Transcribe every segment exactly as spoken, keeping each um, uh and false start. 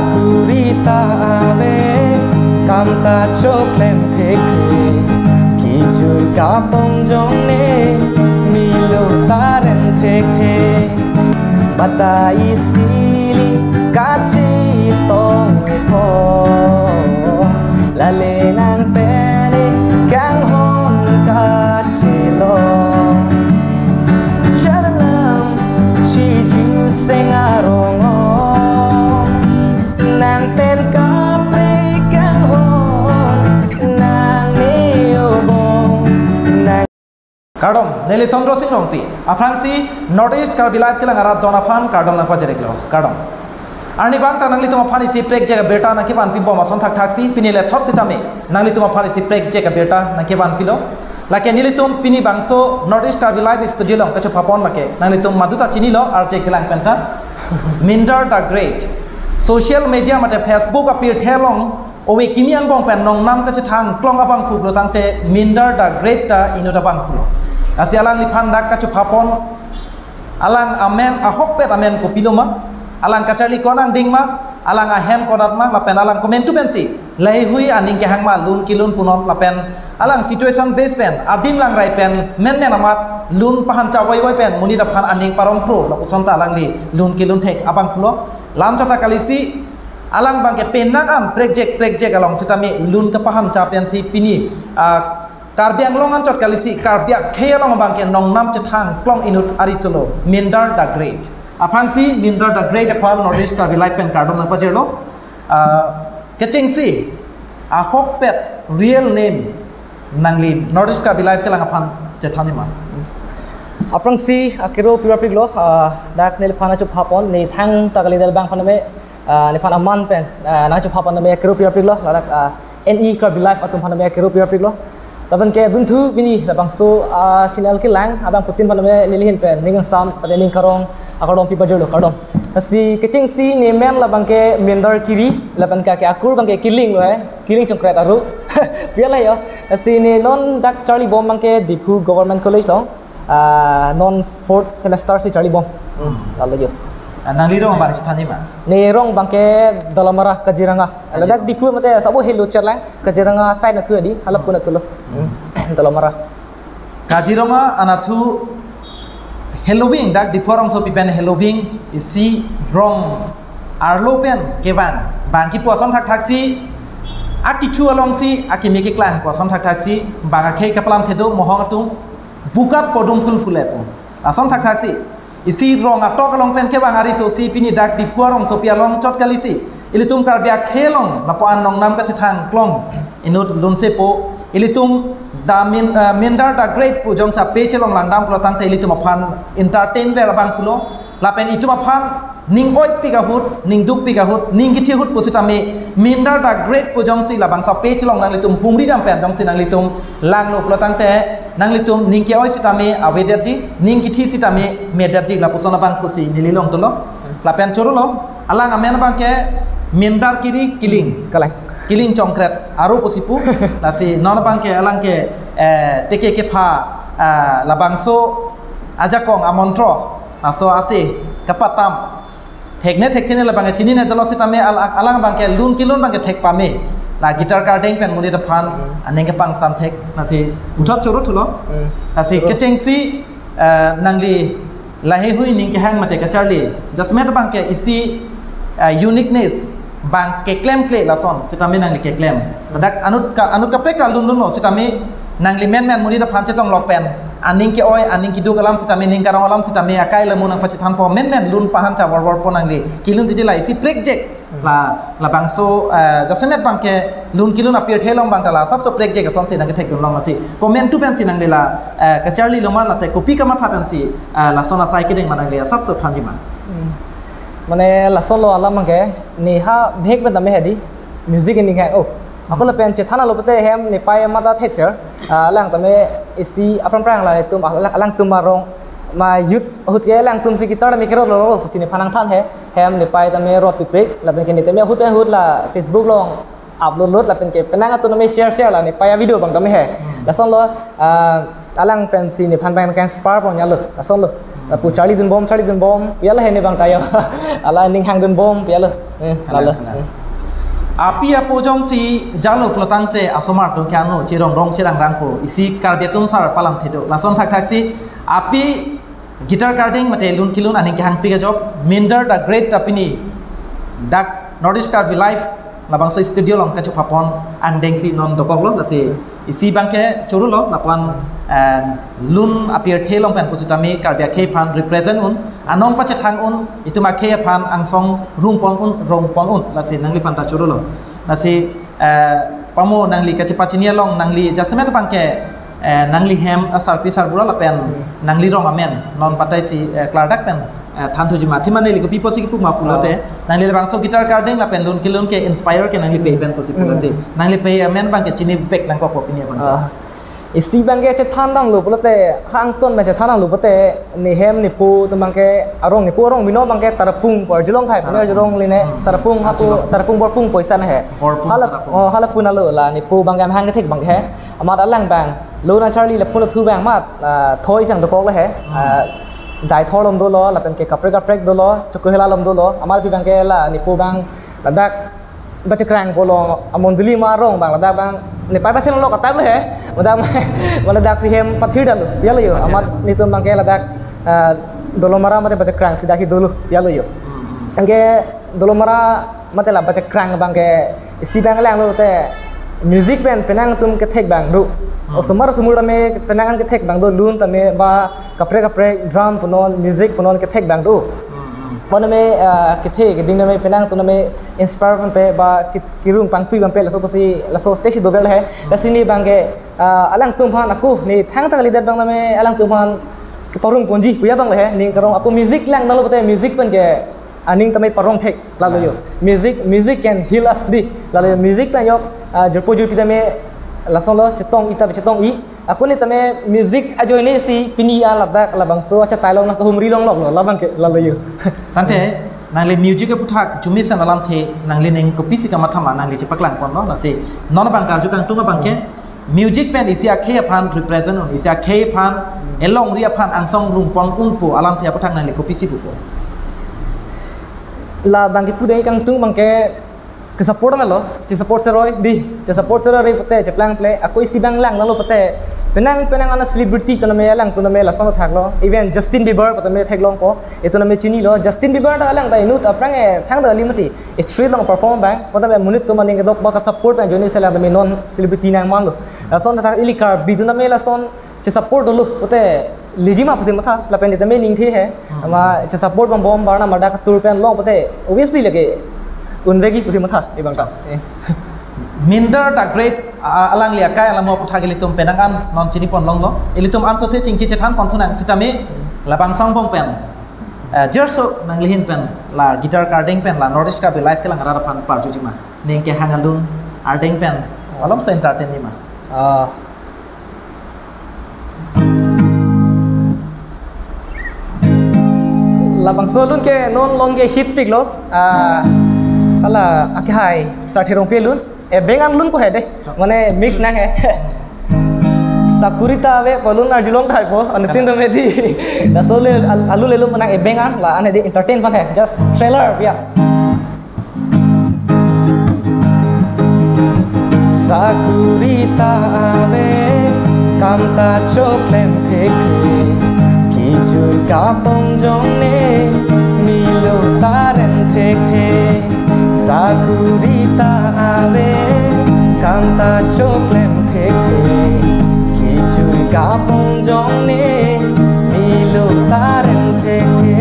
Khuri ta ave, kam ta choklem thekthe, kejui kapong jongne, milo ta rem thekthe. Batai sili kachetong epho, lale nang pen kanghon kachelo. Charnam chiju seng arong o, nang pen kaprek kanghon, nang ne obong, nang Kardom, neli Sondro Sing Rongpi. Aphrangsi North East Karbi Live kelang arat don aphan kardom nangpajir-iklo. Kardom. Arnivang ta nanglitum aphan isi prekjak abirta nangkevan pibom ason thakthaksi, pini lethot sitame nanglitum aphan isi prekjak abirta nangkevan pilo. Lake nelitum pini bangso North East Karbi Live studio along kachopapon lake nanglitum maduta chinilo, R J Kelang penta. Mindar the Great. Social media mate Facebook apirthe along ove kimi angbong pen nongnam kachethang klong abangphu pulo tangte Mindar the Great ta inut abangphulo. Lasi alangliphan dak kachopapon, alang amen ahokpet amen kopilo ma, alang kacharli konang ding ma, alang ahem kodat ma, lapen alang komantu pensi laheihui aning kehang ma, lun kelun punon, lapen alang situation base pen adim langrai pen menmen amat lun pahan chavoi voi pen monit aphan aning parong pro lapuson ta alangli lun kelun thek abangphulo. Lam chota kalisi alang abangke penang an prekjak prekjak along sitame lun kapahan cha pensi pini, ah, Karbi Anglong anchot kalisi Karbi akhei along abangke nongnam chethang klong inut ari solo Mindar the Great. Aphrangsi Mindar the Great aphan North East Karbi Live pen kardom nangpajirlo. Ah, kechengsi ahokpet real name nangli North East Karbi Live kelang aphan chethan-ik ma. Aphrangsi akero pirapiklo, ah, dak neliphan kachopapon, ne thangta kali del bang aphan tame, ah, neliphan aman pen, ah, nangchopapon tame akero pirapiklo, ladak, ah, N E Karbi Live atum aphan tame akero pirapiklo. Lapen ke dunthu pini labangso, ah, channel kelang abangphutin aphan tame neli ahin pen ning kangsam, pada ning karong, akardom pipajirlo, kardom. Lasi kechengsi ne men labangke Mindar Kiri, lapen ke akur abangke Killing lo, eh. Killing Chongkret aru. Piala yo. Lasi ne non dak charlibom abangke Diphu Government College along. Ah, non fourth semester si charlibom. Hmm, lalo yo. Ah, nangli rong abang chethan-ik ma? Ne rong abangke Dolamara, Kaziranga. Kaziranga. Ladak Diphu mate sabo helo cherlang. Kaziranga side anatthu adi, halap pun anatthulo. Hmm. Dolamara. Kaziranga anatthu heloving, dak Diphu arongsopi pen heloving isi rong arlo pen kevang abang kipu ason thakthaksi, akethu alongsi akimi keklang pu ason thakthaksi, bang akhei kapalam thedo mohong atum, bukat podum phul phule pu ason thakthaksi. Isi rong atok along pen kevang ari sosi pini dak Diphu arongsopi along chot kalisi ilitum Karbi akhei along lapu-an nongnam kachethang klong inut lunsepo, ilitum the Min-, eh, Mindar the Great pu jongsi page along langdam pulo tangte ilitum aphan entertainment abangphulo, lapen itum aphan ning oipik ahut, ning dukpik ahut, ning kithi ahut pusitame Mindar the Great pu jongsi labangso page along nanglitum humridam pen jongsi nanglitum langlo pulo tangte nanglitum ning ke-oi sitame avedetji, ning kithi sitame medetji, lapuson abangphusi neli longthulo. Lapen chorolo, alang amen abangke Mindar Kiri Killing. Kalang. Killing Chongkret aru pusi pu. Lasi non abangke alangke, eh, teke kepha, eh, labangso ajakong amontro, laso ase kapatam thekne thekthe ne labangke chinine dolo sitame al-, alang abangke lun kelun abangke thek pame. La guitar kardeng pen monit aphan aning kepangsam thek. Lasi puthot choro thulo. Hmm. Lasi choro. Kechengsi, eh, nangli laheihui ning kehang mate kacharli, jasemet abangke isi, eh, uniqueness abang keklemkle lason sitame nangli keklem. Ladak anut ka, anut kaprek ta lunlunlo sitame nangli menmen monit aphan chetong lok pen aning ke-oi, aning keduk alam sitame, ning karong alam sitame, akai lamu nangpachethanpo, menmen lun pahan cha vorvorpo nangli. Kelun titi la isi prekjak, la, labangso, eh, jasemet abangke lun kelun apirthe along abang ta la asapso prekjak asonsi nangkethekdun long, lasi komantu pensi nangli la, eh, kacharlilo ma, late kopi kamatha pensi, eh, lason asai kedeng ma, nangli asapso thanji ma. Hmm. Mane lasonlo alam abangke, ne ha bhek pen tame hedi, music ning hang. Oh, ako lapen chethanlo pute hem nepei mata thekser. Ah, alang tame isi aphrang phrang la itum, alang, alangtum arong ma youth ahut ke alangtum si guitar tame kerotlo pusi nephan nangthan he. Hem nepei tame rot pipik, lapen ke ne tame ahut ahut la Facebook along upload load, lapen ke penang atum tame share share, la nepei avideo abang tame he. Hmm. Lasonlo, ah, alang pensi nephan abang ke inspire pon-iklo. Lasonlo. Lapu charlidunbom, charlidunbom, pu ya lo he ne abang ta ya. Hala ning hangdunbom, pu ya lo. Eh, Kalang, lalo. Kalang. Api apo jongsi jalo pulotangte asomar atum ke ano chirong rong chirangrangpo. Isi Karbi atum sar palamthe do. Lason thakthaksi api guitar karding mate lun kelun aning kehangpik ajok, Minder the Great ta pini dak North East Karbi Live labangso studio along kachupapon angdengsi non dokoklo, lasi isi abangke chorolo lapen, eh, lun apirthe along pen pusitame Karbi akhei aphan represent un, anong pachethang un, itum akhei aphan angsong rumpon un, rongpon un, lasi nangliphan ta chorolo. Lasi, eh, pamo nangli kachepachini along nangli jasemet abangke, eh, nangli hem asarpi sarbura lapen nangli rong amen non patai si, eh, klardak pen, eh, thanthujima. Thima neli kopi apotsi kipu ma pulote, Oh. nangli labangso guitar karding lapen lun kelun ke inspire ke nangli pei pen pusi Hmm. pulo si. Nangli pei amen abangke chinivek nangkokpo pini abangke. Ah. Isi abangke chethan damlo pulote, hangton pen chethan damlo pulote, ne hem ne po atum abangke arong, ne po arong mino abangke Tarapung pu arjulong thai, Tarapung. Arjulong line, Hmm. Tarapung hapu, Arjulong. Tarapung Borpung poisa na he. Borpung Hala, Tarapung. Oh, hala pu na lo la, ne po abangke amahang kethek abangke he. Amat alang abang, lo na charli lapu na thu abang amat, ah, thoi sang dokok le he. Hmm. Ah, dai thor alom dolo, lapen ke kaprek kaprek dolo, choko hela alom dolo, amat pi abangke la, ne po abang, ladak bachekrang pulo, amonduli ma arong abang, ladak abang, ne pai pathen lo katak le he, ladak ma, ladak si hem pathir dalo, ya lo yo, Pathir amat dalo. Netum abangke ladak, ah, Dolamara mate bachekrang si dak hi dolo, ya lo yo. Hmm. Anke Dolamara mate la bachekrang abangke isi abang langlo te music pen penang atum kethek abang do. Hmm. Osomar osomur tame penang an kethek abang do, lun tame ba kaprek kaprek drum punon music punon kethek abang do. Hmm, hmm. Bon tame, ah, kethe keding tame penang atum tame inspire pon pe ba ki-, kirung pangtui pon pe laso pusi laso stage dover le he. Hmm. Lasi ne abangke, ah, alangtum aphan ako ne thangta kalidet abang tame alangtum aphan keparong ponji pu ya abang le he, ne karong ako music lang damlo pulote music pen ke aning tame parong thek, lalo yo. Ah. Music, music can heal us di. Lalo yo, music pen ajok, ah, jirpo jirpi tame lason lo chetong-i ta chetong-i. Ako ne tame music ajoine si pini an ladak labangso achatai along nangkahumri longlok lo, labangke lalo yo. Tangte, nangli music aputhak, jumisen alamthe, nanglining kopisi kamatha ma nangli chepaklang ponlo, lasi non abang karju kangtung abangke, music pen isi akhei aphan represent un, isi akhei aphan, Hmm. elongri aphan angsong rumpon unpo alamthe aputhak nangli kopisi pupo. Labangke pudai kangtung abangke kesupport na lo, chesupport seroi di, chesupport seroi pulote cheplang ple, ako isi abang lang damlo pulote, penang penang ana celebrity atum tame alangtum tame lason thaklo, even Justin Bieber pu tame theklongpo, itum tame chinilo, Justin Bieber ta alang ta inut aphrang e thangta kali mati, street along perform abang, pu tame monit atum aning kedok ba kesupport abang ajoine si alang tame non celebrity nangmanlo. Lason thak ili Karbi atum tame lason chesupport dolo pulote lejima pusi matha, lapen itum tame ningthe he, Hmm. ama chesupport bongbom barna marda katur pen long pulote obviously lake unvegi pusi matha, ibang ta. Eh. Minder the Great, ah, alangli akai alamo aputhak ilitum penang an non chinipon longlo. Ilitum ansose chingki chethan ponthu nang sitame labangso angbong pen, eh, jirso nangli ahin pen la guitar karding pen la North East Karbi Live kelang arat aphan parjujima. Ning kehang alun ardeng pen malomso entertain nima. Ah. Labangso alun ke non long ke hit piklo. Ah, hala akehai Sarthe Rongpi alun. Ebeng an alun ko he de. Mane mix nang he. Sakuri ta ave pu alun arjulong thaipo. Anuttin tame di. Laso le al-, alun le alun penang ebeng an la an he de entertain aphan he. Just trailer ya. Sakuri ta ave, kam ta choklem thekthe, kijui kapong jongne, milo ta rem thekthe. Sakuri ta ave, kam ta choklem thekthe, kijui kapong jongne, milo ta rem thekthe.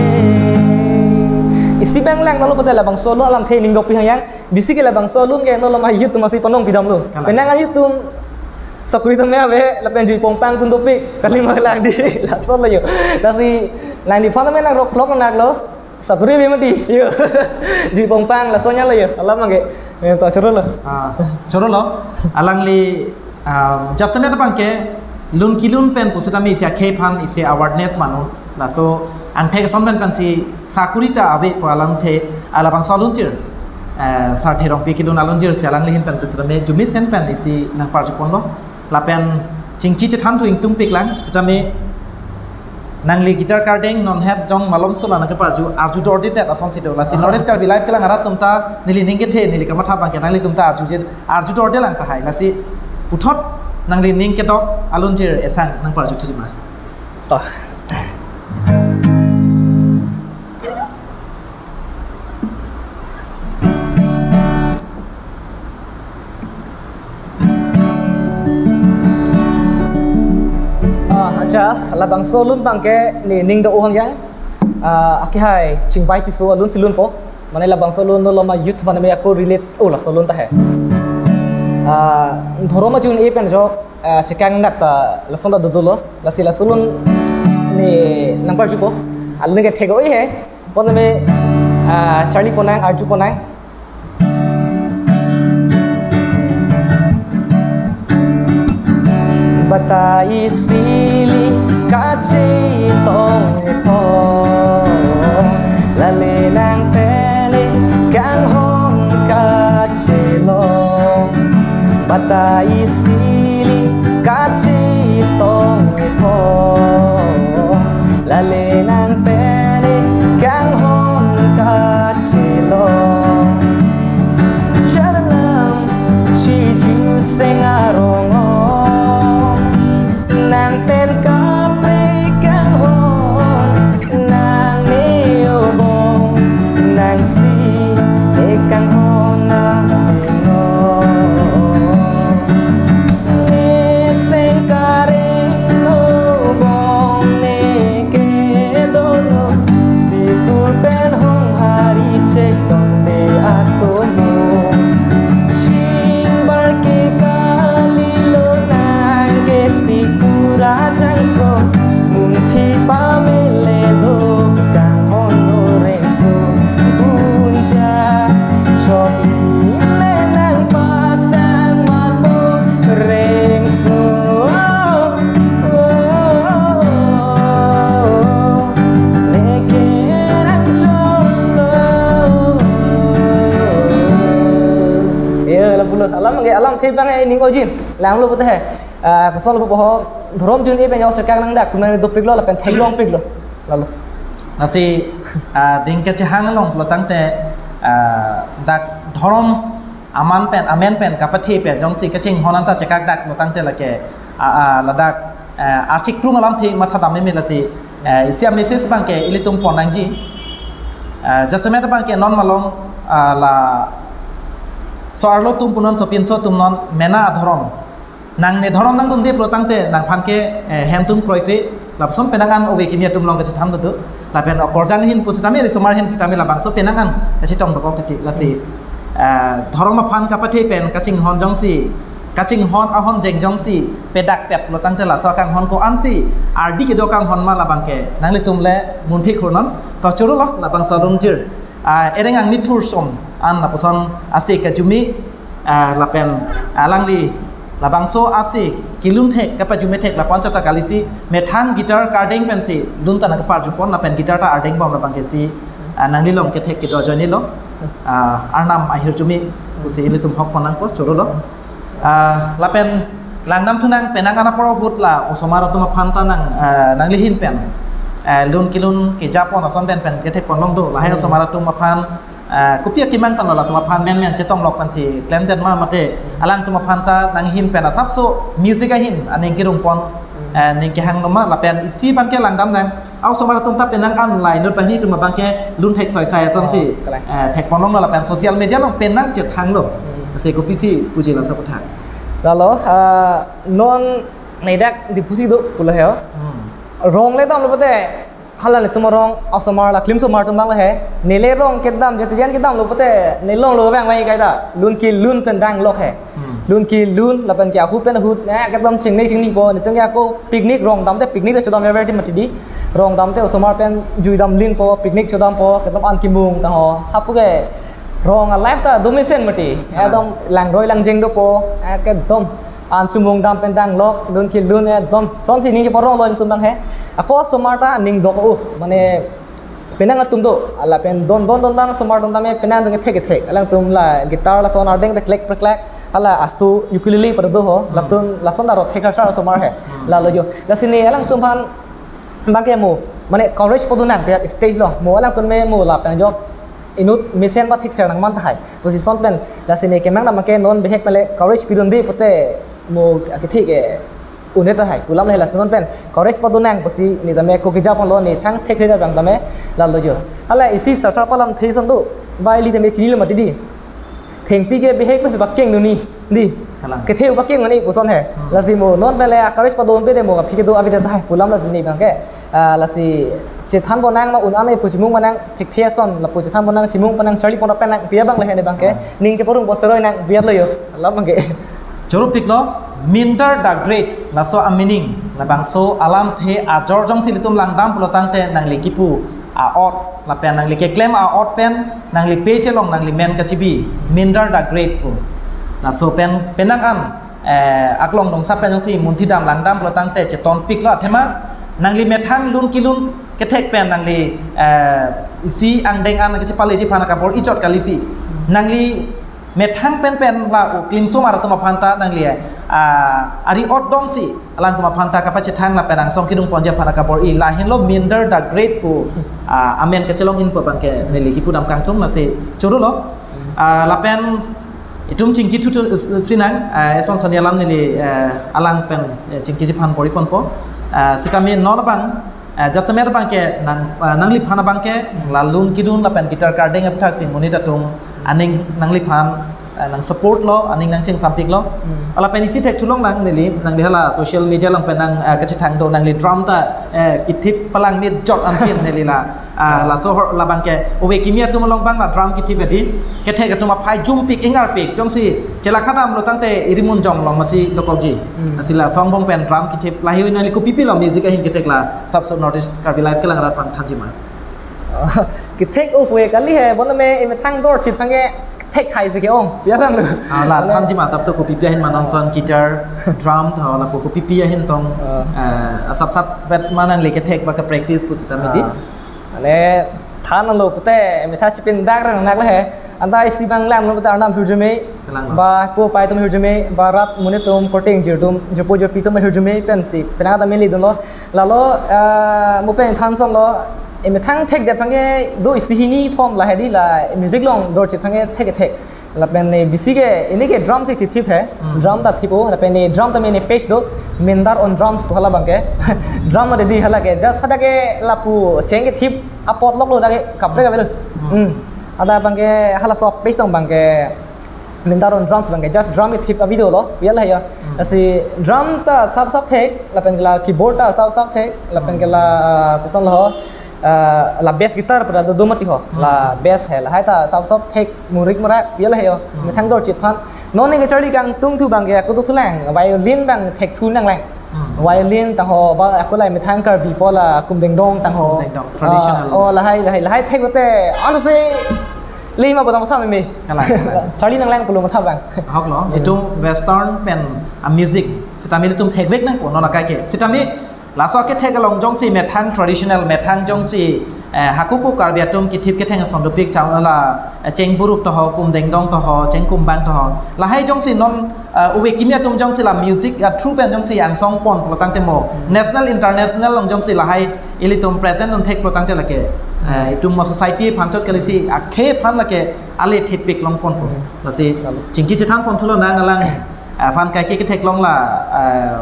Isi abang lang damlo pulote labangso alun alamthe ning dopik hangyang. Bisi ke labangso alun ke non loma YouTube masi panong pidamlo. Kalang. Penang YouTube Sakuri ta me ave lapen Jui Pongpang atum dopik kali ma lang di. Lason lo yo. Lasi nangli aphan me nang rok klok nang lo. Sakuri ave mati. Yo. Jui Pongpang lason ya lo yo. Alam angke. Eh, to chorolo. Ah, chorolo. Alangli Um, just a minute abangke lun kelun pen pusitame isi akhei aphan isi awareness manu. Laso angthek ason pen pensi sakuri ta ave pu alamthe alabangso alunchir. Eh, Sarthe Rongpi kelun alunchir si alangli ahin pen pusitame jumisen pen isi nangparjuponlo. Lapen chingki chethan thu ingtung piklang sitame Nangli guitar kardeng non het jong malom sula nangkeparju arju dorde det asonsi do. Lasi North East Karbi Live kelang arat atum ta neli ning kethe neli kamatha abangke nanglitum ta arjuje, arju dorde lang tahai. Lasi puthot nangli ning kedok alunjir esang nangparju thuji ma. To. Ah, acha, labangso alun abangke ne ning do-o hangyang. Ah, akehai Chingbai Tisso alunsi lunpo. Mane labangso alun lo ma youth mane me ako relate, oh, laso alun ta he. Ah, dhorom ajun-e pen jo, ah, chekang nak ta lason ta dodolo. Lasi laso alun ne nangparjupo. Alun ke thek-o he. Pon me, ah, charli ponnang, arju ponnang. Bata isi ili kachetong-e po, lale nang pen ili kanghon kachelong. Bata isi ili kachetong-e po, lale nang pen ili kanghon kachelong. Charlam chijuseng arong-o, nang pen kaprek kanghon, nang ne obong, nangsi ne kanghon nang bingo. Ne seng kareng obong ne kedolo, sikur pen hong hari chek tongte atomo. Chingbar ke kalilo nang ke sikur ajangso, munthi pamele do kanghon oreng so, punja chok le nang pasang marpo rengso. Ne kerang choklo. Ya, lapulo. Alam ke, alam thepang eh, ning ojin. Langlo pute he. Ah, kosonlo po ho. Dhorom ajun-e pen jo chekang nangdak atum nang dopiklo lapen theklongpiklo. Lalo. Lasi, ah, ding kachehang along pulo tangte, ah, dak dhorom aman pen, amen pen, kapathe pen, jongsi kachinghon anta chekakdak pulo tangte lake, ah, ah, ladak, eh, archikrum alamthe matha dam meme lasi, eh, isi a-message abangke ilitum pon nangji. Eh, jasemet abangke non malom, ah, laso arlo atum pu non, sopinso atum non, mena adhorom. Nang ne dhorom nangdunde pulo tangte nangphan ke, eh, hem atum kroikre, lapuson penang an ove kimi atum along kachethan do. Lapen okorjang ahin pusitame, risomar ahin sitame labangso penang an kachetong dokok titi lasi. Eh, dhorom aphan kapathe pen kachinghon jongsi, kachinghon ahonjeng jongsi pedak pet pulo tangte laso akanghon ko-ansi ardi kedo kanghon ma labangke nanglitum le munthi khurnon. To choro lo labangso alunjir. Ah, Ereng Angmi Thursom an lapuson ase kajume, ah, lapen alangli labangso ase kelun thek kapajume thek lapu-an chot ta kalisi methang guitar kardeng pensi lun ta nangkeparjupon lapen guitar ta ardeng bom labangke si, ah, nangli along kethek kedo ajoine lo, ah, Arnam ahirjume pusi ilitum hok pon nangpo, choro lo. Ah, lapen langdam thunang penang an apor ahut la osomar atum aphan ta nang, ah, nangli ahin pen, ah, lun kelun kejapon ason pen pen kethek ponlong do. Lahai Hmm. osomar atum aphan, ah, kopi akemang tanglo latum aphan menmen chetonglok pensi klemdet ma mate alangtum aphan ta nangli ahin pen asapso music ahin aning kerung pon, Hmm. ah, ning kehang lo ma lapen isi abangke langdam nang. Osomar atum ta penang an la inut banghini atum abangke lun thek soisai asonsi, Oh, kalang. eh, thek ponlong lo lapen social media along penang chethanglo. Hmm. Lasi kopisi puji laso aputhak. Lalo, ah, non nedak Diphu si do pulo he. Hmm. Rong le damlo pute, hala netum arong osomar la klim osomar atum abang le he. Neli rong kedam, jati jan kedamlo pute, neli longlo abang mai kaita. Lun kelun pen danglok he. Hmm. Lun kelun lapen ke ahut pen ahut, eh, kedam chingni chingni po, netum ke ako picnic rong damte picnic ta chodam ya berti mati di. Rong damte osomar pen jui dam lin po, picnic chodam po, kedam an kimung tang ho. Hapu ke rong a-life ta domesen mati. Ah. Ekdom langroi langjeng dopo, eh, kedam an chomong dam pen danglok, lun kelun, eh, ekdom sonsi ning cheparong lo netum abang he. Ako osomar ta ning dok-o, mane penang atum do, lapen don don don dam osomar don dam e penang atum kethek kethek. Alangtum la guitar lason ardeng te klek klek klek. Hala asu ukulele pada do ho. Hmm. Latum lason ta rot thek kar osomar he. Hmm. Lalo jo. Lasi ne alangtum aphan bangke mo, mane courage pado nang pi stage lo, mo alangtum me mo lapen ajok inut mesen ba thekser nangman tahai. Position pen, lasi ne kemang na bangke non bihek mele courage pidunde pute mo akethe ke un-e tahai. Pu alam le lasi non pen courage pado nang pusi ne tame ko keja ponlo, ne thang thekre abang tame lalo jo. Hala isi sar sar palamthe ason do, ba ili tame chinilo mati di. Thengpi ke bihek pensi bakeng dun-e di. Kalang. Kethe bakeng dun-e puson he. Hmm. Lasi mo non pen le courage padon pe de mo aphi kedo avi tahai. Pu alam lasi ne bangke, ah, lasi chethan pon nang ma un-an e pu chimung ma nang thekthe ason, lapu chethan pon nang chimung pon nang charli pon pen nang pi abang le he ne bangke. Hmm. Ning cheparong po seroi nang biar lo jo. Alam bangke. Choro piklo, Mindar the Great, laso a-meaning, labangso alamthe ajor jongsi ilitum langdam pulo tangte nangli kipu a-ot, lapen nangli keklem a-ot pen, nangli page along nangli men kachibi, Mindar the Great pu. Laso pen, penang an, eh, aklong dongsa pen jongsi munthi dam langdam pulo tangte cheton piklo athema, nangli methang lun kelun kethek pen nangli, eh, isi angdeng an kachepaleji aphan akabor-i chot kali si. Nangli methang pen pen la o klimsomar atum aphan ta nangli, ah, ari ot dongsi alangtum aphan ta kapachethang lapen angsong kedung ponji aphan akabor-i, lahenlo Mindar the Great pu, ah, amen kachelong in pu bangke neli kipu dam kangtung, lasi choro lo. Ah, lapen itum chingki thuthu si nang, ah, eson son alam neli, eh, alang pen, eh, chingkiji aphan bor-i ponpo. Ah, sitame non abang, eh, just a matter bangke nang, eh, nangliphan abangke la lun kedun lapen guitar kardeng aputhak si monit atum aning nangliphan, eh, nang support lo, aning nang chingsampik lo. Hmm. Lapen isi thekthulong lang neli, nangli hala social media along pen nang, eh, kachethang do, nangli drum ta, eh, kithip palang mit jot anpin neli la, ah, laso hor labangke ove kimi atum along bang la drum kithip edi, kethek atum aphai jumpik ingarpik jongsi chelakha damlo tangte irimun jong long masi dokokji. Hmm. Lasi laso angbong pen drum kithip lahei nangli kopi pilo music ahin kethek la sapso North East Karbi Live kelang arat aphan thanji ma? Kethek o hue kali he, bon me emethang dorchit aphan ke thek khai si ke-ong. Ya kan lo. Ah, la thanji ma sapso kopi pi ahin ma non ason guitar, drum tho lapu kopi pi ahin tong, ah, eh, asap sap vet ma nangli kethek ba ke practice pu sitame di. Ah. Mane thanlo pute emetha chipin dak rang nak le he. Anta isi bang langlo pute arnam hirjume. Kalang lo. Ba po pai atum hirjume, ba rat monit atum korte ingjir atum, jirpo jirpi atum hirjume pensi penang ta meli dunlo. Lalo, ah, mo pen than sonlo, emethang thekdet aphan ke do isi hini thom la he di, la music along dorchit aphan ke thek thek. Lapen ne bisi ke, ini ke drum si thithip he, hmm, drum ta thip o, lapen ne drum ta me ne page do, Mindar on Drums pu hala bangke. Drum ade di hala ke, just hadak ke lapu cheng kethip apot lok lo dak ke kaprek avelo. Hmm. Hmm. Ada bangke halaso page along bangke Mindar on Drums bangke, just drum kethip a-video lo, pi halahe jo. Hmm. Lasi drum ta sap sap thek, lapen ke la keyboard ta sap sap thek, lapen ke la, ah, koson lo ho, ah, la bass guitar pada do do mati ho, hmm, la bass he, lahai ta sap sap thek, murik murak, pi halahe jo. Hmm. Methang dorchit aphan. Non ne ke charli kangtung thu bangke, ako do thulang, violin bang thekthu nanglang. Hmm. Violin tangho ba ako la methang Karbi pu la kumdengdong tangho. Kumdengdong, traditional. Ah, oh, lahai, lahai, lahai thek pute, ano se lima bodang sa me. Kalang, kalang. Charli nanglang pulo matha bang. Ahok lo, hmm, itum western pen a-music sitame itum thekvek nangpo non akai ke. Sitame laso kethek along jongsi methang traditional, methang jongsi, eh, haku ko Karbi atum kithip ketheng ason dopik chang la, eh, cheng buruk toho, kumdengdong toho, cheng kumbang toho. Lahai jongsi non, eh, ove kimi atum jongsi la music, eh, through pen jongsi angsong pon pulo tangte mo, hmm, national, international along jongsi lahai ilitum present un thek pulo tangte lake, eh, itum mo society aphan chot kali si, akhei aphan lake ale thepik long ponpo. Hmm. Lasi, lalu, chingki chethan pon thulo nang alang, eh, aphan kaike ketheklong la, eh,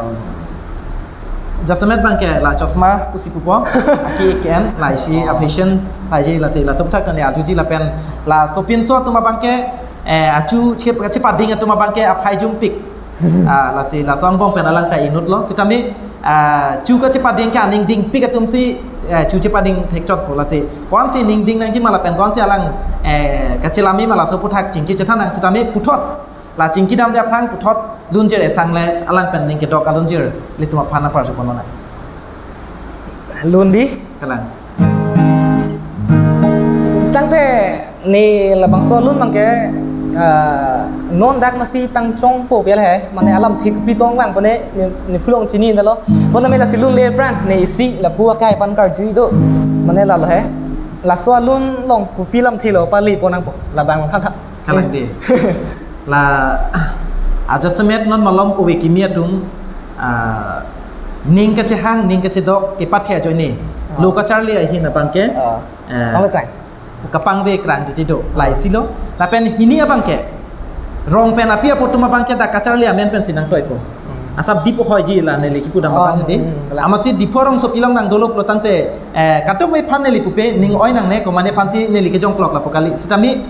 jasemet bangke la chosma pusi pupo, aki ken, la isi, oh, a-fashion, la isi, la ti, la sopthak tani arjuji lapen, la sopinso atum abangke, eh, achu chep, chepading atum abangke aphai jumpik. Ah, lasi, laso angbong pen alang ta inut lo, sitame, ah, chu kachepading ke aning dingpik atum si, eh, chu chepading thekchot po lasi. Konsi ning ding nangji ma lapen konsi alang, eh, kachelame ma laso aphuthak chingki chethan nang sitame puthot. La chingki damde aphrang puthot lunjir esang le alang pen ning kedok alunjir ilitum aphan nangparju ponlo nang. Lun di? Kalang. Tangte ne labangso lun bangke, ah, non dak masi pangchongpo pi halahe, mane alamthe kopi tong vangpo ne, ne, ne pulong chinine lo. Bon tame lasi lun le aphrang, ne isi lapu akai aphan karju do. Mane lalo he. Laso alun along kopi lamthe lo pale pon nangpo. Labang aphan tha. Kalang di. La, ajasemet non malom ove kimi atum, ah, Ning kachehang, ning kachedok, kepathe ajoine. Ah. Lo kacharli ahin abangke. Ah. Eh, Pangve krang. Kapangve krang titi do. Laisi lo. Lapen hini abangke. Rong pen api apo atum abangke dak kacharli amen pensi nangtoipo. Hmm. Asap Diphu hoiji la neli kepudam Oh, abang di. Hmm, betul. Amatsi Diphu arongsopi along nangdolo pulotangte, eh, kadokave aphan neli pupe ning oi nangne, komatne aphansi neli kejongklok lapu kali. Sitame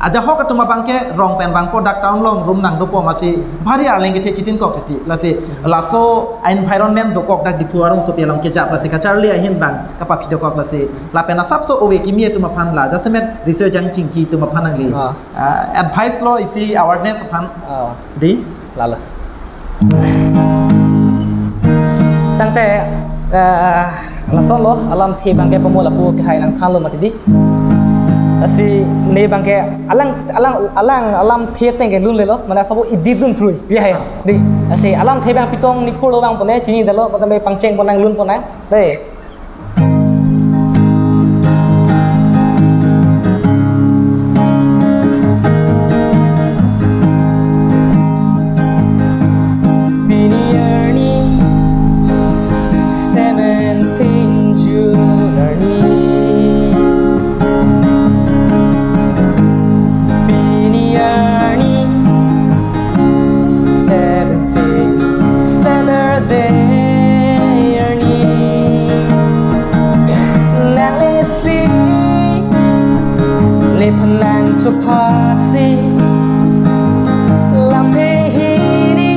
ajahak atum abangke rong pen vangpo, dak town along room nangdopo, amatsi bhari arleng kethe chitinkok titi. Lasi laso environment dokok dak Diphu arongsopi along kejap, lasi kacharli ahin abang kapaphi dokok, lasi lapen asapso ove kimi atum aphan la jasemet riso ejang chingki atum aphan nangli. Ah. Ah, advice lo, isi awareness aphan. Ah. Di? Lalo. Tangte, eh, lason lo, alamthe abangke pamo lapu kehai nangthanlo mati di. Lasi ne abangke alang, alang, alang, alamthe ateng ke lunlelo, mane asabo edit dun prui. Ya, ya. Di. Lasi alamthe abang Pitong Niphu lo abang pone, chinidetlo, patame pangcheng ponnang, lun ponnang. Dei. Pini arni seventeen June arni. Pini arni seventeen Saturday arni. Nanglesi, le phan nangchophasi, lamthe hini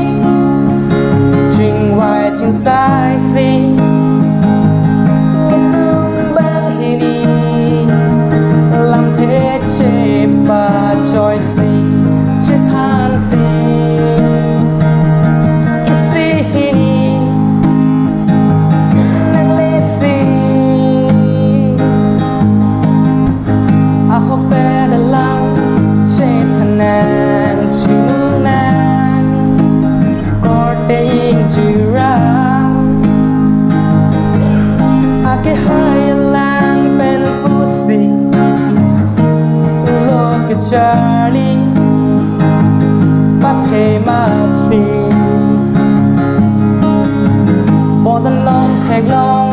chingvai chingsaisi, netum abang hini lamthe chepachoisi, chethansi, isi hini nanglesi, ahokpet alam chethan nang, chinglu nang, korte ingjirang, akehai alang pen pusi, lo kacharli pathe masi, bonta along theklong,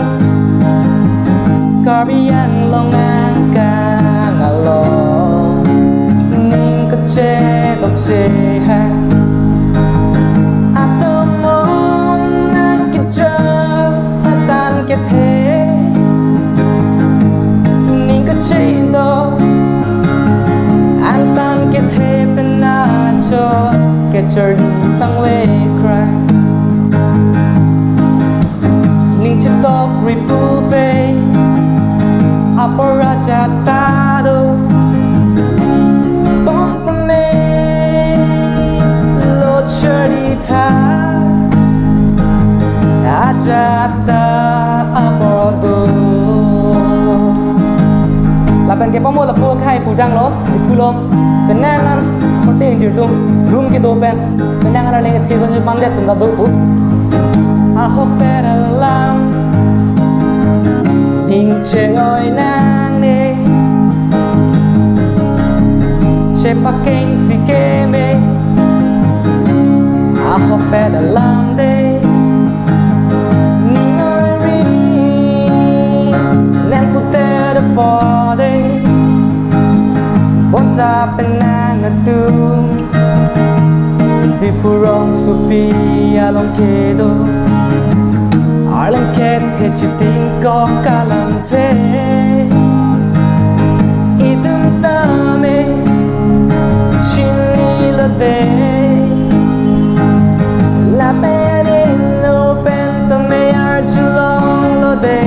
Karbi Anglong angkang along, ning kachedok chehang atum ong nangkejok, angtan kethe ning kachedok, angtan kethe pen ajo kacharli pangve krang. Ning chetok ripupe apor ajat ta do, bong tame lo charlitha ajat ta apor do. Lapen ke pamo lapu akhai pudanglo, Diphu along penang an korte ingjir atum room kedo pen, penang an arleng kethe ason mandet atum ta do pu. Ahokpet alam ning che-oi nangne, chepakengsi keme, ahokpet alam de, ning oi ri nangpute de po de, bonta penang atum Diphu arongsopi along kedo, arleng kethe chitinkok alamthe, itum tame chinilo de, lapen inut pen tame arjulonglo de,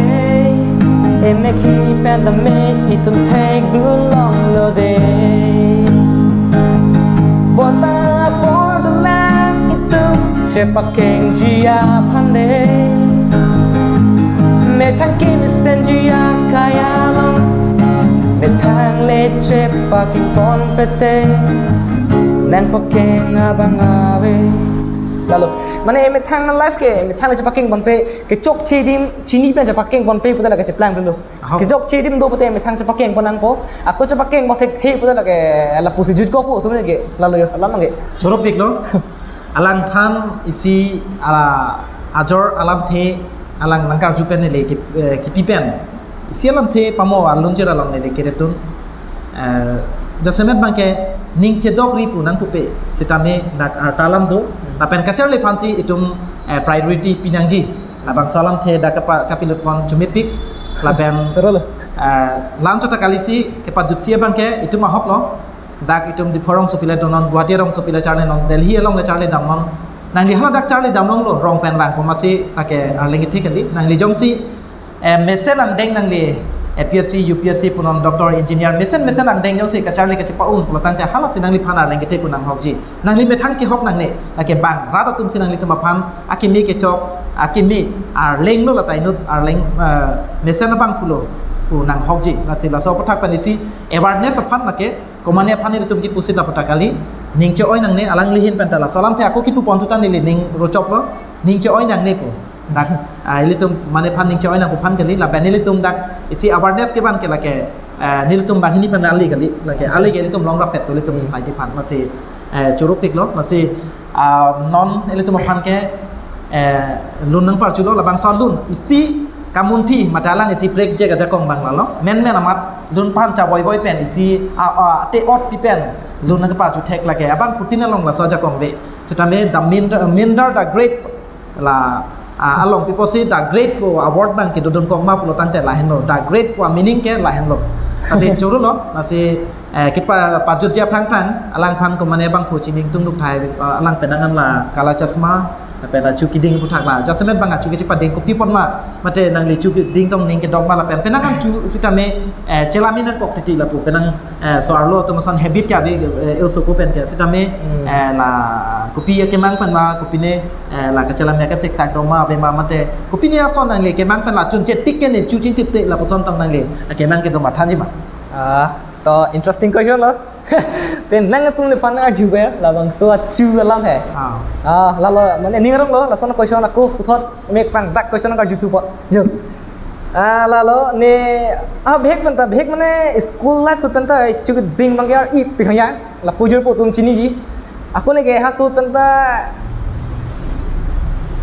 emek hini pen tame itum thekdunlonglo de. Bonta apor dolang itum chepakengji aphan de, methang kemesenji akai along, methang le chepakeng ponpe te, nangpakeng abang ave. Lalo, mane methang life ke, methang le chepakeng ponpe, kechokche adim chini pen chepakeng ponpe pute la kecheplang dolo. Ahok. Kechokche adim do pute methang chepakeng pon nangpo. Ako chepakeng mo thekthe pute lake lapusi jutkokpo, osomar ke. Lalo yo, alam ke. Choro piklo. Alangphan isi, ah, ajor alamthe alang nangkarju pen neli ki, eh, kipi pen isi alamthe pamo alunjir along neli kirit dun. Eh, jasemet abangke ning chedokri pu nangpupe sitame dak arta alam do. Lapen kacharli aphansi itum, eh, priority pinangji. Labangso alamthe dak kapa, kapilut pon chumepik. Lapen choro lo. Eh, lam chota kalisi kepajutsi abangke itum ahok lo. Dak itum Diphu arongsopi le donon, Guwahati arongsopi le charli non, Delhi along le charli damnon. Nangli hala dak charli damlonglo, rong pen lang pu masi ake arleng kethe kali. Nangli jongsi, eh, mesen angdeng nangli A P S C, U P S C punon, doctor, engineer, mesen mesen angdeng jongsi kacharli kachepa-un pulotangte halasi nangliphan arleng kethe pu nanghokji. Nangli methang chehok nangne, ake bang rat atumsi nanglitum aphan akimi kechok, akimi arleng lo lata inut arleng, eh, mesen abang pulo pu nanghokji. Lasi laso aputhak pen isi awareness aphan lake, komane aphan nelitum kipusi laputhak kali, ning che-oi nangne, alangli ahin penta laso alamthe ako kipu pon tutan neli ning rochop lo, ning che-oi nangne pu. Dak, ah, ilitum mane aphan ning che-oi nangpu aphan kali, lapen nelitum dak isi awareness kevan ke lake, ah, nelitum banghini aphan ali kali, lake ali ke ilitum longrap pet pu ilitum society aphan, masi, eh, chorupik lo, masi, ah, non ilitum aphan ke, eh, lun nangparchulo, labangso alun isi kamunthi mate alang isi prekjek ajakong abang lalo, menmen amat lun aphan chavoi voi pen isi, ah, ah, te-ot pi pen lun nangparchu thek lake, abangphutin along laso ajakong ave. Sitame the Mindar, Mindar the Great la, ah, along pi pusi the great pu award abang kedodun kok ma pulotangte lahenlo, the great pu ameaning ke lahenlo. Lasi choro lo, lasi, eh, kepajutji aphrang phrang alangphan komane abangphu chining tung duk thai, ah, alang penang an la kala chasma, lapen la chu keding aputhak la, jasemet abang chu kechepading kopi pon ma, mate nangli chu keding tong ning kedok ma lapen penang an chu sitame, eh, chelami nangkok titi lapu penang, eh, so arlo atum ason habit ke ave, eh, e-osomar pen ke sitame, Hmm. eh, la kopi akemang pen ma kopine, eh, la kachelam ya kasiksak doma ave ma mate kopine ason nangli kemang pen la chun chetik ke ne chu chingtip te lapuson tong nangli akemang kedo ma thanji ma? Ah, to interesting question lo. Pen nangtum le aphan arju be labangso achu alam he. Ah. Ah, lalo mane ning arong lo, lason question ako puthot mek pang dak question karju thupo. Jo. Ah, lalo ne, ah, bihek penta, bihek mane school life penta chu keding abangke ar-ipik hang yang, lapu jor po atum chiniji. Ako ne ke haso penta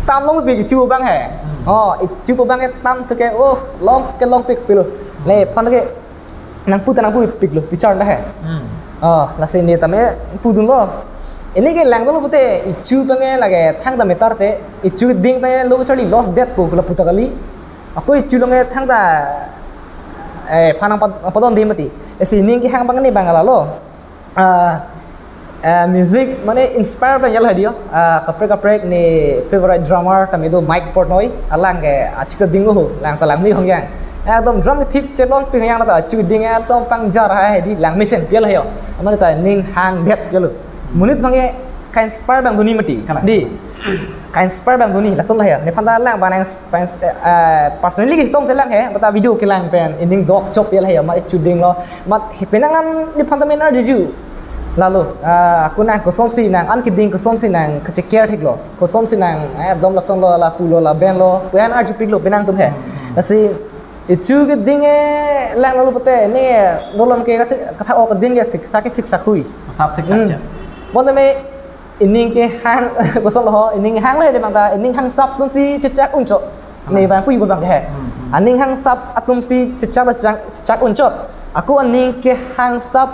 tam longpik chu abang he. Hmm. Oh, chu abang ke tam tu ke, oh, long ke longpik pilo. Nephan ke nangpu ta nangpupiklo, teacher ta he. Hmm. Oh, lasi ne tame pudunlo. Ini ke lang dolo pute, ichu abangke lake thangta meter te, ichu ding te lo charli lost dead po lapu ta kali. Ako ichu along ke thangta, eh, phan nangpa-, padon di mati. Isi ning kehang abang ne abang lalo. Ah, eh, music mane inspire abang ya la diyo. Ah, kaprek kaprek ne favorite drummer tame do Mike Portnoy, alang ke achu ta ding ho, lang ta langmi hong yang. Ekdom drum ke thip chelongpik hang yang ta chu ding ekdom pangjar hai di langmesen pi la yo. Mane ta ning hang det ke lo. Monit abangke ka-inspire abang duni mati. Kalang. Di. Ka-inspire abang duni, lason la ya. Nephan ta lang abang ins-, pa-ins-, eh, eh, personally ketong te lang he, bata video kelang pen, ining dok chok ya la ya, ma chu ding lo. Mat hi penang an nephan ta men arjuju. Lalo, ah, ako nang kosonsi nang an keding kosonsi nang kache-care theklo. Kosonsi nang, eh, dom lason lo, lapu lo, laben lo, pu an arjupiklo penang atum he. Hmm, hmm. Lasi, ichu keding e lang lo pute, ne, dolom ke kasi, kathak-ok keding ke sik, saki siksak hui. Sap siksak Hmm. Chet. Bonta me, ining kehang, koson lo ho, ining hang le de mangta, ining hangsap atumsi chechak unchot. Ne Kalang. Bang puji abang ke he. Hmm, hmm. Aning hangsap atumsi chechak chechak, chechak unchot. Ako aning kehangsap,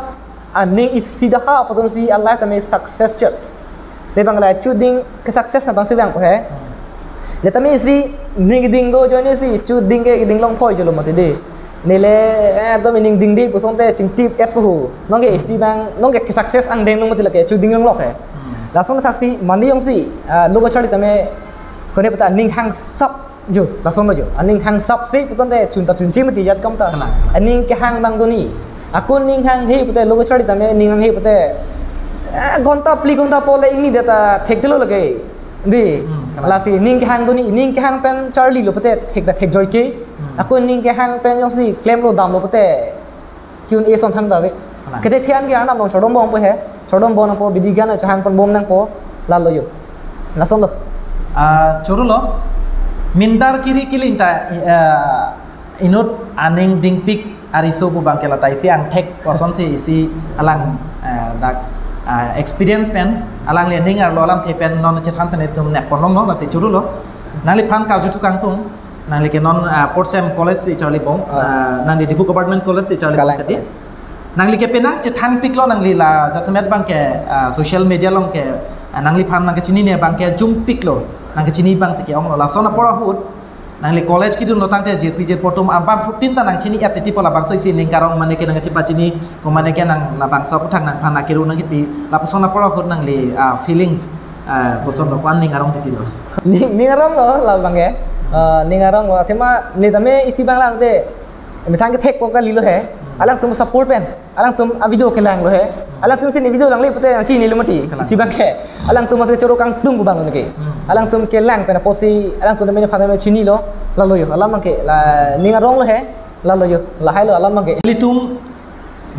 aning isi daha atumsi a-life tame success chot. Ne abang la chu ding ke success na abangsi vangpo he. Hmm. Le tame isi ning ding do ajoine si chu ding ke ding longphoi cholo mati de. Nele, eh, ekdom ining ding di pusonte chingtip-et pu ho. Nonke isi abang, nonke ke success angdeng nung mati lake chu ding longlok he. Hmm. Lason saksi mandi jongsi, ah, lo kacharli tame kone pata ning hangsap jo, lason lo jo. Aning hangsap si putonte chun ta chunche mati jat kam ta. Kalang, kalang. Aning kehang abang duni. Ako ning hanghe pute lo kacharli tame ning hanghe pute, eh, ghonta phli ghonta po le ingni det ta thekthelo lake. Di, Hmm, kalang. Lasi ning kehang duni, ning kehang pen charlilo pute thek ta thekjoi ke. Hmm. Ako ning kehang pen jongsi klemlo damlo pute ki-un-e ason thangta ave. Kalang. Kete thian ke arnam along chordom bom po he. Chordom bom nangpo, bidi gan chehang pon bom nangpo. Lalo jo. Lason lo. Ah, choro lo. Mindar kiri kiling ta, eh, inut aning dingpik ariso pu abang ke lata isi angthek kosonsi isi alang, eh, dak, ah, experience pen, alangli aning arlo alamthe pen non chethan pen itum nep pon longlo, lasi choro lo. Nangliphan karju thu kangtung, nangli ke non, ah, fourth sem college si charlibom, ah, nangli Diphu Government College si charlibom kadi. Nangli ke penang chethan piklo nangli la jasemet abang ke, ah, social media along ke, ah, nangliphan nangkechinine abang ke jum piklo, nangkechini abang si ke-onglo. Lason apor ahut, nangli college kedun lo tangte jirpi jirpo atum abang phutin ta nangchini et titi pu labangso isi ning arong mane ke nangchepachini, ko mane ke nang labangso aputhak nangphan akiru nangkipi, lapuson apor ahut nangli, ah, feelings, ah, kosonlo ko-an ning arong titilo. Ning, ning aronglo labang ke. Ah, ning aronglo. Athema ne tame isi abang lang te. Methang kethek ko kalilo he. Alangtum support pen. Alangtum a-video kelanglo he. Alangtum si ne video langle pute nangchinilo mati. Isi abang ke. Alangtum masih choro kangtung abang ke. Alangtum kelang pen apotsi alangtum mene phana me chinilo. Lalo yo. Alam abang ke la ning aronglo he. Lalo yo. Lahailo alam abang ke. Ilitum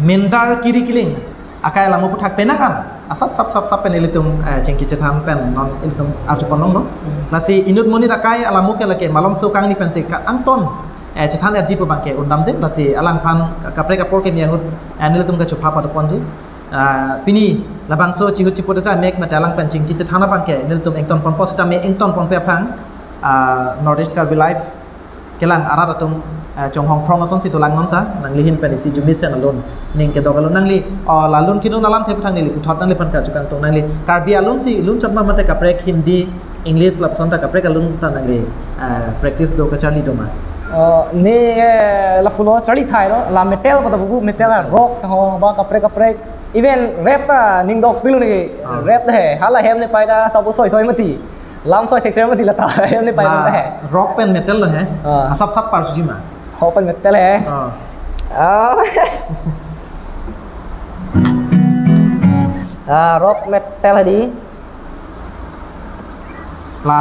Mendar Kiri Kiling akai alam aputhak penang an asap sap sap sap pen ilitum, eh, chingki chethan pen non ilitum arjupon longlo. Lasi inut monit akai alam ke lake malomso kangni pensi ka-angton, eh, chethan etji pu abang ke undamde, lasi alangphan kaprek apor keme ahut, eh, nelitum kachupha padoponji. Ah, pini labangso chihut chiput aja mek mate alang pen chingki chethan abang ke nelitum ingtonponpo sitame ingtonponpe aphrang, ah, North East Karbi Live kelang arat atum, eh, chonghong phrong asonsi dolang non ta, nangli ahin pen isi jumisen alun, ning kedok alun nangli, oh, la lun kinun alamthe aputhak neli puthot nangliphan karju kangtung nangli. Karbi alun si lun chot ma mate kaprek Hindi, English lapuson ta kaprek alun ta nangli, eh, practice do kacharli do ma? Oh, ne, eh, lapulo charli thailo, la metal kota bubu, metal rock ho, ba kaprek kaprek. Even rap ta ning dok pilu ne, ah, rap he, hala hem ne pai ta sabu soi soi mati. Lam soi thek soi mati lata, hem ne pai ta he. Rock pen metal lo he. Ah. Asap sap parjuji ma? Rock pen metal he. Ah. Ah. Ah, rock metal di. La.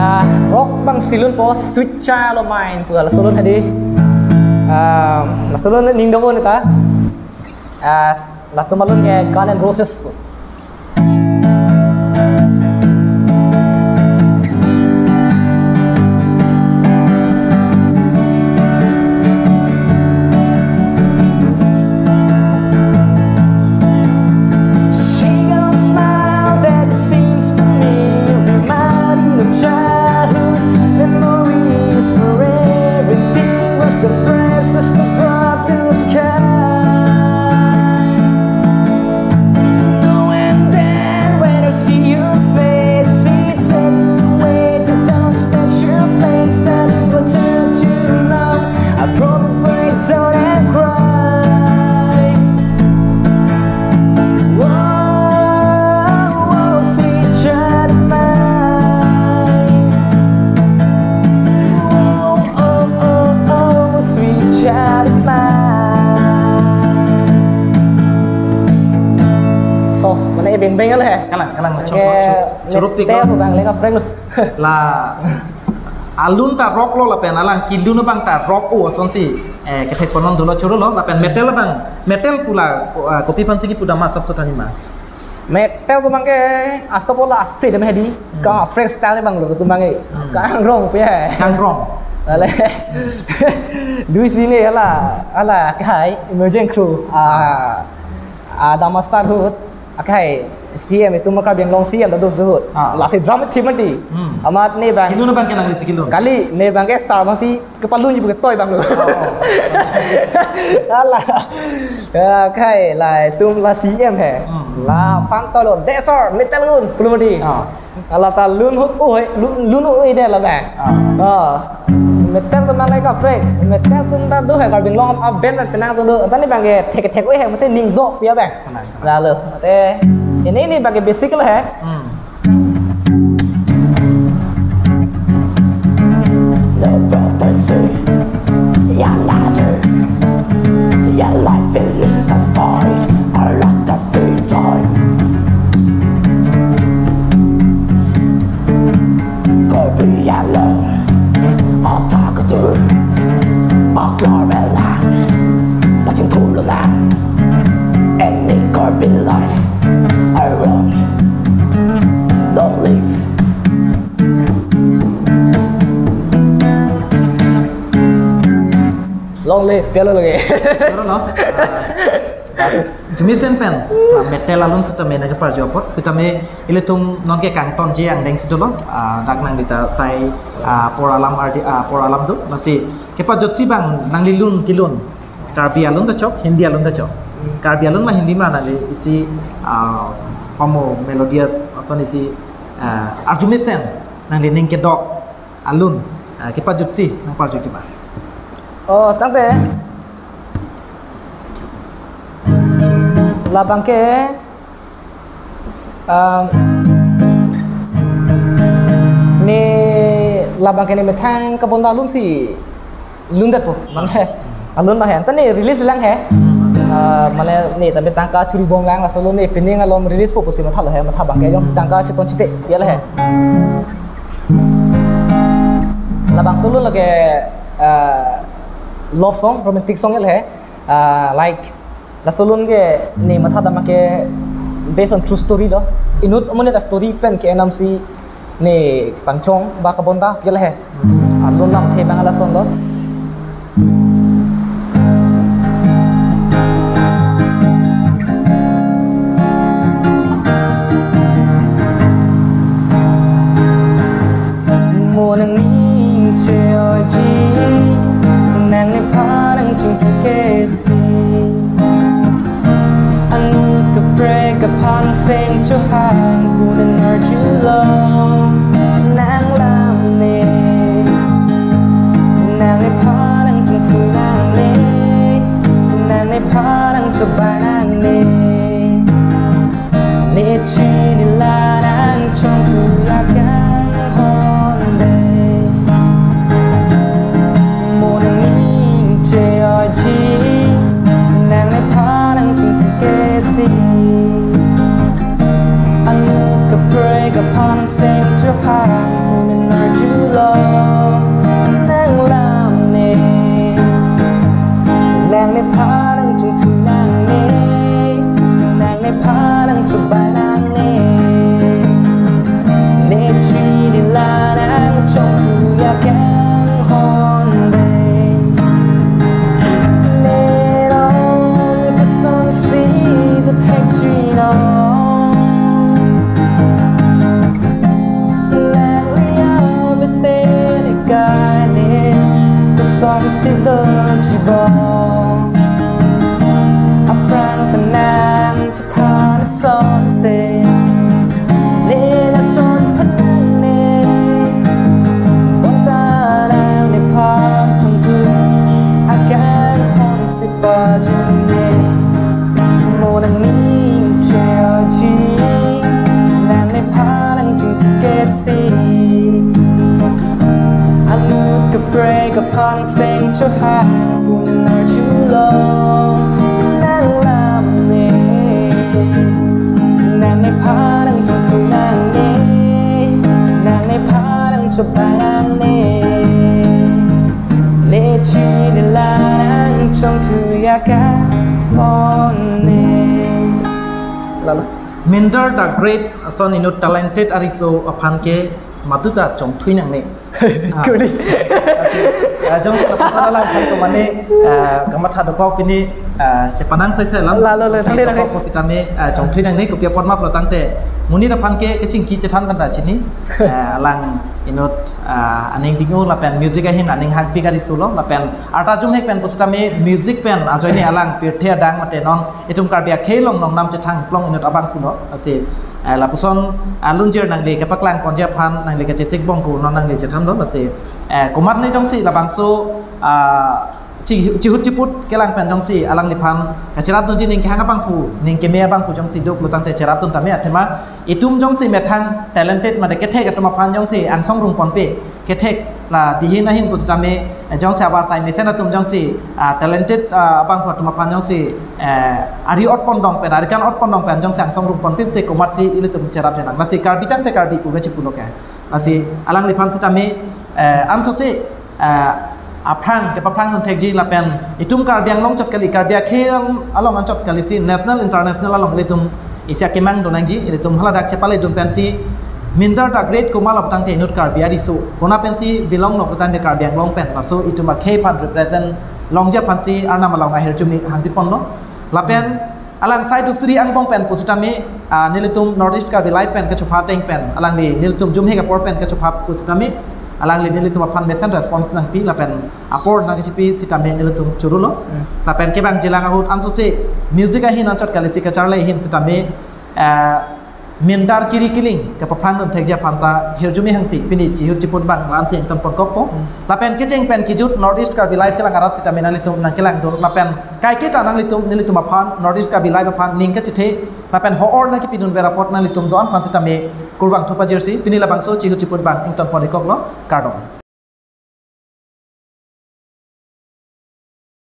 Ah, rock abang si lunpo Sweet Child of Mine pu laso lun hadi. Ah, laso lun ning dopo ne ta. Ah, latum alun ke Guns N' Roses pu. She got a smile that it seems to me reminding of childhood memories where everything was the freshest, the bright blue sky. Now and then when I see your face, it's everywhere. The dawn special place that it will turn to love. I probably break down and cry. Whoa, whoa, sweet child of mine. Whoa, oh, oh, oh, sweet child of mine. So, mane beng beng le. Kalang, kalang, choro, choro, choro pik lo. Te abang le kaprek lo. La alun ta rock lo lapen alang kelun abang ta rock o asonsi, eh, kethek ponon dolo choro lo lapen metal abang, metal pu la ko-, ah, kopi aphansi kipu dam ma asapso thanji ma? Metal ko abang ke asopo la ase dem hedi. Hmm. Kaprek style abang lo ko abang ke. Hmm. Kangrong pu he. Kangrong. Ale. Dui sini hala, hala kai emerging crew. Ah, ah, dam asar ahut. Akai C M itum Karbi Anglong C M ta do suhut. Ah. Lasi drum team mati. Hmm. Amat ne abang. Kelun abang ke nangli si kelun? Kali ne abang ke star abang si kepalunji buke toy abang lo. Oh. Ala. Ya, akai la itum la C M he. Hmm. La phan toy lo. Desor, metal gun, pulo mati. Ah. Ala ta lun hu, oh, lun, lun hu ide la abang. Ah. Ah. Metal atum nang kaprek, metal atum ta do he Karbi Anglong a-band penang atum do. Anta ne abang ke thek thek oi he mate ning dok pi abang. Tenang, tenang. Lalu, mate ini, ini abang ke basic lo he. Hmm. The brother say, yeah, larger. Yeah, life is a fight. A lot of free time. Karbi along, a target, a Karbi land, but you cool land. Any Karbi life, I run. Long live. Long live, pialo lagi. Choro lo. Ah. Arjumesen pen, ah, metal alun sitame nangkeparju apot, sitame ilitum nonke kangtonji angdeng si dolo, ah, dak nangli ta sai, ah, apor alam ardi, ah, apor alam do, lasi kepajutsi bang nangli lun kelun, Karbi alun ta chok, Hindi alun ta chok. Karbi alun ma Hindi ma nangli isi, ah, pamo melodious ason isi, ah, arjumesen nangli ning kedok alun, ah, kepajutsi nangparju kiba. Oh, tangte. Labang ke, um, ne labang ke ne methang kabonda alun si lundet po, mane alun ma he, anta ne release lang he. Ah, mane ne tame tangka churibom lang, laso alun ne pining alom release po pusi mathalo he, matha bang ke jongsi tangka cheton chete, ya le he. Labangso alun lake, ah, love song, romantic song ya le he. Ah, like, laso alun ke ne matha dam ke based on true story lo. Inut amonit a story pen ke enam si ne pangchong ba kabonda ke le he. Alun lamthe bang lason lo. Mo nangning che-oji, nangliphan nangchingki kesi. Anut kaprek aphan seng chohang pu nangarjulo, nang lam ne. Nangliphan nangchongthui nangne, nangliphan nangchobai nangne. Ne chini la nangchongthui akanghon de. Mo nangning che-oji, nangliphan nangchingki kesi. Anut kaprek aphan seng chohang pu nangarjulo, nang lam ne. Nangliphan nangchongthui nangne, nangliphan nangchobai nangne. Ne chini la nangchongthui akanghon de. Ne ron kosonsi dothekji non. Nangli abete ne kaine, kosonsi doji bom. Aphrang penang chethan asonte, ne lason phan nangne. Bonta nangliphan chongthui akanghon si pajune. Mo nangning che-oji, nangliphan nangchingki kesi. Anut kaprek aphan seng chohang pu nangarjulo, nang lam ne. Nangliphan nangchongthui nangne, nangliphan nangchobai nangne. Ne chini la nangchongthui akanghon ne. Lalo. Minder the Great ason inut talented ariso aphan ke madu ta chongthui nangne. Ah. Kuli. Ah, jong sa pasal lang kan ko mane, ah, kamatha dokok pini, ah, chepanang sai sai lang. Lalo, lalo, thang de, thang de. Dokok pusitame, ah, chongthui nangne kopi apot ma pulo tangte. Monit aphan ke kechingki chethan pen ta chini. Ah, alang inut, ah, aning ding-o lapen music ahin aning hangpik ariso lo lapen arta jumhek pen pusitame music pen ajoine alang pirthe adang mate non itum Karbi akhei along nongnam chethang plong inut abangphu lo. Lasi, eh, lapuson, ah, lunjir nangli kepaklang ponji aphan nangli kachesik bom pu non nangli chethan lo. Lasi, eh, komatne jongsi labangso, ah, chi-, chihut chiput kelang pen jongsi alangliphan kacherap dunji ning kehang abangphu, ning keme abangphu jongsi do pulo tangte cherap dun tame athema itum jongsi methang talented mate kethek atum aphan jongsi angsong rung ponpe, kethek la dihin ahin pusitame, eh, jongsi abar sai mesen atum jongsi, ah, talented, ah, abangphu atum aphan jongsi, eh, ari ot pondong pen, ari kan ot pondong pen jongsi angsong rung ponpe te komatsi ilitum cherap jenang. Lasi Karbi tangte Karbi pu kachipulo ke. Lasi alangliphan sitame, eh, ansose, eh, aphrang kepaphrang dun thekji lapen itum Karbi Anglong chot kali, Karbi akhei along anchot kali si national international along ilitum isi akemang do nangji, ilitum haladak chepale dun pensi Minder the Great komat lo tangte inut Karbi ariso kona pensi belong lo tangte Karbi Anglong pen, laso itum akhei aphan represent longji aphansi Arnam along ahirjume hangpi ponlo. Lapen alang sai duk suri angbong pen pusitame, ah, nelitum North East Karbi Live pen kachopha ateng pen, alangli nelitum jumhek apor pen kachopha pusitame, alangli nelitum aphan mesen response nangpi lapen apor nangchipi sitame nelitum chorolo. Hmm. Lapen kevangjilang ahut ansose music ahin anchot kalisi kacharli ahin sitame, ah, mindar kiri kiling kapaphrang dun thekji aphan ta hirjume hangsi pini chihut chiput abang la-ansi ingtonpon kokpo. Hmm. Lapen kecheng pen kijut North East Karbi Live kelang arat sitame nanglitum nangkelangdun lapen kaiketa nanglitum nelitum aphan North East Karbi Live aphan ning kachethe lapen ho-or nangkipidunver apot nanglitum do-an aphan sitame kurvangthu pajirsi pini labangso chihut chiput abang ingtonpon ikoklo, kardom.